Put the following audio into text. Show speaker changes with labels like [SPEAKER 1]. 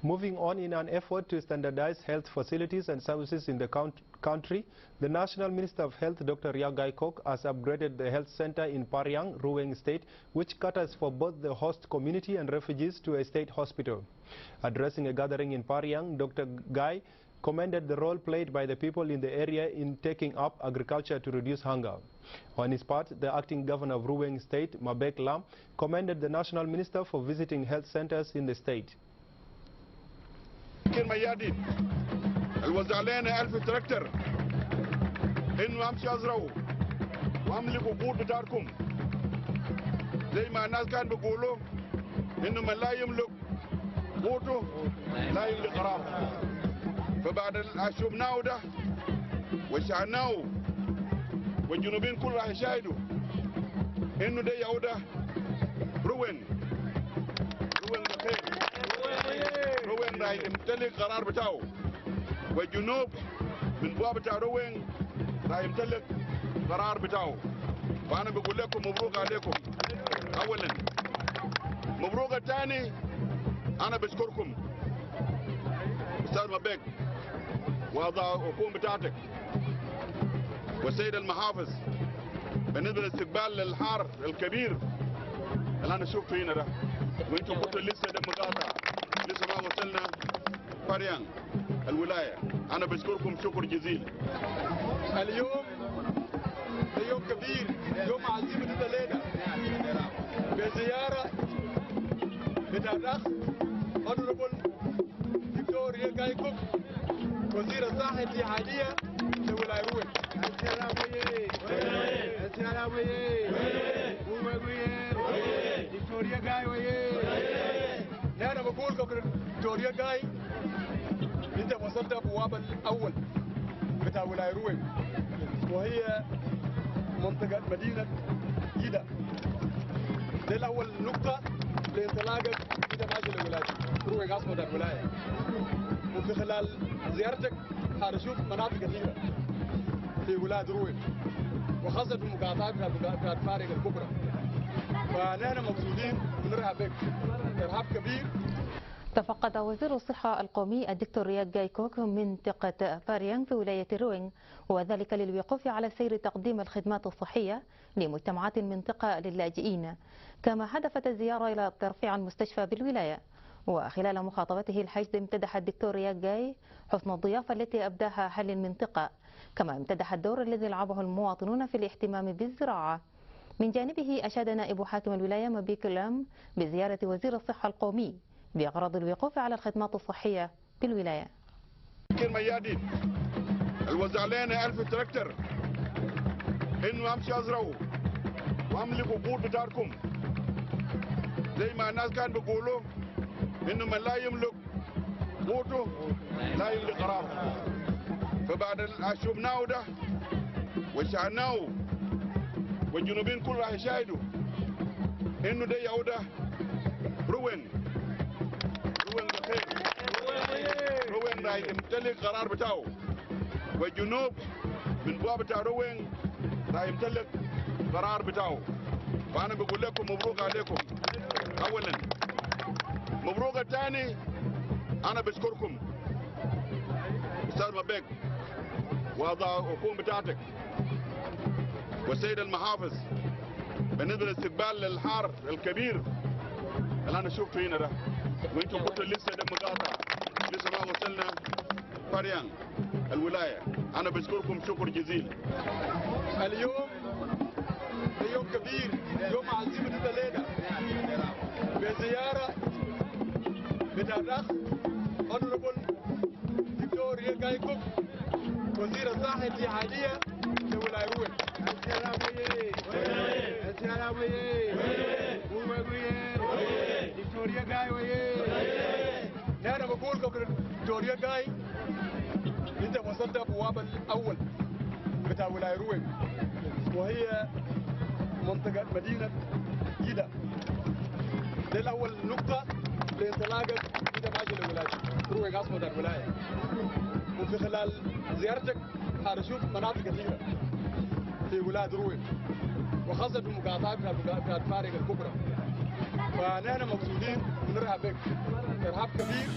[SPEAKER 1] Moving on, in an effort to standardize health facilities and services in the country, the National Minister of Health, Dr. Riak Gai Kok, has upgraded the health center in Pariang, Ruweng State, which caters for both the host community and refugees, to a state hospital. Addressing a gathering in Pariang, Dr. Gai commended the role played by the people in the area in taking up agriculture to reduce hunger. On his part, the acting governor of Ruweng State, Mabek Lam, commended the national minister for visiting health centers in the state.
[SPEAKER 2] كلمة يادي الوزع لنا 1000 تراكتر انه امشي ازرعوا واملكوا قوت بتاعكم، زي ما الناس كانوا بيقولوا انه من لا يملك قوته لا يملك قراره. فبعد شفناه ده وشعناه، والجنوبيين كل راح يشاهدوا انه ده يعود روين، روين بخير، روين راح يمتلك قرار بتاعه، والجنوب من بوابة بتاع روين راح يمتلك قرار بتاعه. فأنا بقول لكم مبروك عليكم أولا. مبروك الثاني، أنا بشكركم أستاذ مبيك وأعضاء الحكومة بتاعتك والسيد المحافظ بالنسبة لاستقبال الحار الكبير اللي أنا شفته هنا ده، وانتم قلتوا لسه ده مقاطع، لسه ما وصلنا فريان الولاية. أنا بشكركم شكر جزيل.
[SPEAKER 3] اليوم ده يوم كبير، يوم عظيم جدا لنا بزيارة بتاع الأخ Honorable دكتور رياك قاي كوك، وزير الصحة الاتحادية لولاية روين. أنا بقول قبل دكتور رياك قاي، أنت وصلت بوابة الأول بتاع ولاية روين، وهي منطقة مدينة جدة. ده الأول نقطة لانطلاقة إذا ماشي لولاية روين، عاصمة الولاية. وفي خلال زيارتك حنشوف مناطق كثيرة في ولاية روين، وخاصة في المقاطعات بتاعت فارق الكبرى. فنحن مبسوطين ونرحب بك ترحاب كبير.
[SPEAKER 4] تفقد وزير الصحة القومي الدكتور رياك جاي كوك منطقة باريانغ في ولاية روينغ، وذلك للوقوف على سير تقديم الخدمات الصحية لمجتمعات المنطقة للاجئين. كما هدفت الزيارة إلى ترفيع المستشفى بالولاية. وخلال مخاطبته الحشد امتدح الدكتور رياك جاي حسن الضيافة التي أبداها أهل المنطقة، كما امتدح الدور الذي لعبه المواطنون في الاهتمام بالزراعة. من جانبه أشاد نائب حاكم الولاية مبيك لام بزيارة وزير الصحة القومي بغرض الوقوف على الخدمات الصحية بالولاية.
[SPEAKER 2] كلمة يادي الوزع لنا 1000 تراكتر انه امشي ازرعوا واملكوا قوت بتاعكم، زي ما الناس كانوا بيقولوا انه من لا يملك قوته لا يملك قراره. فبعد شفناه ده وشعناه، والجنوبيين كل راح يشاهدوا انه ده يعود روين، روين بخير، روين راح يمتلك قرار بتاعه، والجنوب من بوابة بتاع روين راح يمتلك قرار بتاعه. فأنا بقول لكم مبروك عليكم أولا. مبروك الثاني، أنا بشكركم أستاذ مبيك وأعضاء الحكومة بتاعتك والسيد المحافظ بالنسبة لاستقبال الحار الكبير اللي أنا شفته هنا ده، وانتم قلتوا لسه ده مقاطع، لسه ما وصلنا فريان الولاية. أنا بشكركم شكر جزيل.
[SPEAKER 3] اليوم ده يوم كبير، يوم عظيم جدا لنا بزيارة بتاع الأخ Honorable دكتور رياك قاي كوك، وزير الصحة الاتحادية لولاية روين. أنا بقول قبل دكتور رياك جاي، أنت وصلت بوابة الأول بتاع ولاية روين، وهي منطقة مدينة جدة. ده الأول نقطة لانطلاقة إذا ماشي لولاية روين، عاصمة الولاية. وفي خلال زيارتك حنشوف مناطق كثيرة في ولاية روين، وخاصة في المقاطعات بتاعت فارق الكبرى. فنحن مبسوطين ونرحب بك ترحاب كبير.